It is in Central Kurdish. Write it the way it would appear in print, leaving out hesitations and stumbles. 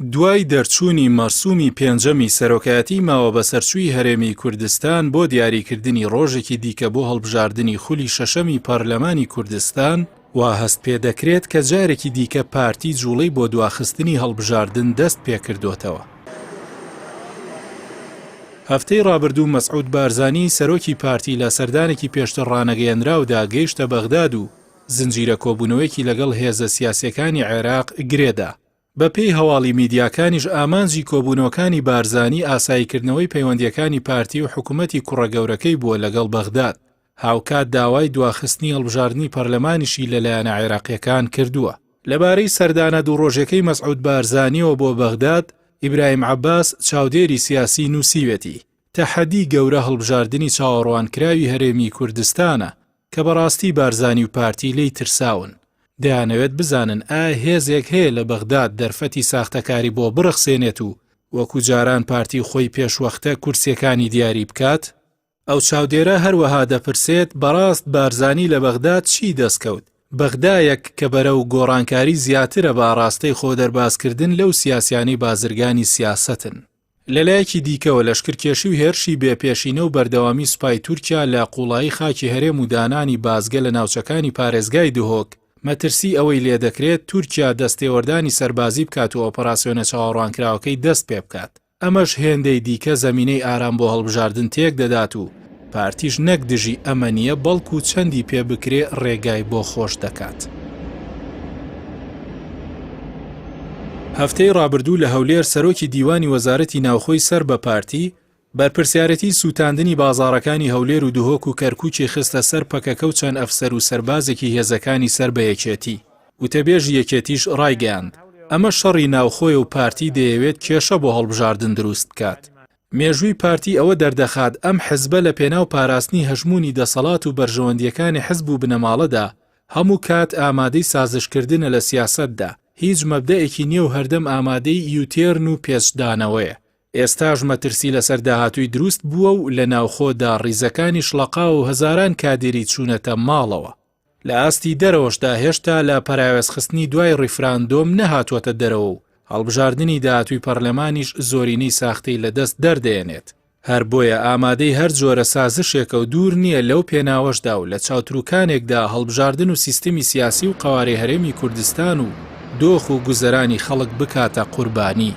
دوای دەرچوونی مەرسومی پێنجەمی سەرۆکایەتی ماوەبەسەرچووی هەرێمی کوردستان بۆ دیاریکردنی ڕۆژێکی دیکە بۆ هەڵبژاردنی خولی شەشەمی پەرلەمانی کوردستان، وا هەست پێدەکرێت کە جارێکی دیکە پارتی جوڵەی بۆ دواخستنی هەڵبژاردن دەست پێکردۆتەوە. هەفتەی ڕابردوو مەسعود بارزانی سەرۆکی پارتی لە سەردانێکی پێشتر ڕانەگەیەنراودا گەیشتە بەغداد و زنجیرە کۆبوونەوەیەکی لەگەڵ هێزە سیاسییەکانی عێراق گرێدا. بەپێی هەواڵی میدیاکانیش ئامانجی کۆبوونەوەکانی بارزانی ئاساییکردنەوەی پەیوەندییەکانی پارتی و حکومەتی کوڕە گەورەکەی بووە لەگەڵ بەغداد، هاوکات داوای دواخستنی هەڵبژاردنی پەرلەمانیشی لە لایەنە عێراقییەکان کردووە. لەبارەی سەردانە دوو ڕۆژەکەی مەسعود بارزانییەوە بۆ بەغداد، ئیبراهیم عەباس، چاودێری سیاسی نووسیوێتی، تەحەدی گەورە هەڵبژاردنی چاوەڕوانکراوی هەرێمی کوردستانە، کە بەڕاستی بارزانی و پارتی لێی ترساون، دەیانەوێت بزانن ئایا هێزێک هەیە لە بەغداد دەرفەتی ساختەکاری بۆ بڕەخسێنێت و وەکو جاران پارتی خۆی پێشوەختە کورسیەکانی دیاری بکات؟ ئەو چاودێرە هەروەها دەپرسێت بەڕاست بارزانی لە بەغداد چی دەستکەوت؟ بەغدایەک کە بەرەو گۆڕانکاری زیاترە بە ئاڕاستەی خۆدەربازکردن لەو سیاسیانەی بازرگانی سیاسەتن. لەلایەکی دیکەوە لەشکرکێشی و هێرشی بێ پێشینە و بەردەوامی سوپای تورکیا لە قوڵایی خاکی هەرێم و دانانی بازگە لە ناوچەکانی پارێزگای دهۆک، مەترسی ئەوەی لێدەکرێت تورکیا دەستێوەردانی سەربازی بکات و ئۆپەراسیۆنە چاوەڕوانکراوەکەی دەست پێبکات. ئەمەش هێندەی دیکە زەمینەی ئارام بۆ هەڵبژاردن تێکدەدات و پارتیش نەک دژی ئەمە نییە بەڵکو چەندی پێ بکرێ ڕێگای بۆ خۆش دەکات. هەفتەی ڕابردوو لە هەولێر سەرۆکی دیوانی وەزارەتی ناوخۆی سەر بە پارتی، بەرپرسیارێتی سووتاندنی بازاڕەکانی هەولێر و دهۆک و کەرکووکی خستە سەر پەکەکە و چەند ئەفسەر و سەربازێکی هێزەکانی سەر بە یەکێتی. وتەبێژی یەکێتیش ڕایگەیاند، ئەمە شەڕی ناوخۆیە و پارتی دەیەوێت کێشە بۆ هەڵبژاردن دروست بکات. مێژووی پارتی ئەوە دەردەخات ئەم حزبە لە پێناو پاراستنی هەژموونی دەسەڵات و بەرژەوەندییەکانی حزب و بنەماڵەدا هەموو کات ئامادەی سازشکردنە لە سیاسەتدا، هیچ مەبدەئێکی نییە و هەردەم ئامادەی یوتێرن و پێچدانەوەیە. ئێستاش مەترسی لەسەر داهاتووی دروست بووە و لە ناوخۆدا ڕیزەکانی شڵەقاوە و هەزاران کادیری چوونەتە ماڵەوە. لە ئاستی دەرەوەشدا هێشتا لە پەراوێزخستنی دوای ڕیفراندۆم نەهاتووەتە دەرەوە و هەڵبژاردنی داهاتووی پەرلەمانیش زۆرینەی ساختەی لەدەست دەردەیەنێت. هەر بۆیە ئامادەی هەر جۆرە سازشێکە و دوور نییە لەو پێناوەشدا و لە چاوتروکانێکدا هەڵبژاردن و سیستمی سیاسی و قەوارەی هەرێمی کوردستان و دۆخ و گوزەرانی خەڵک بکاتە قوربانی.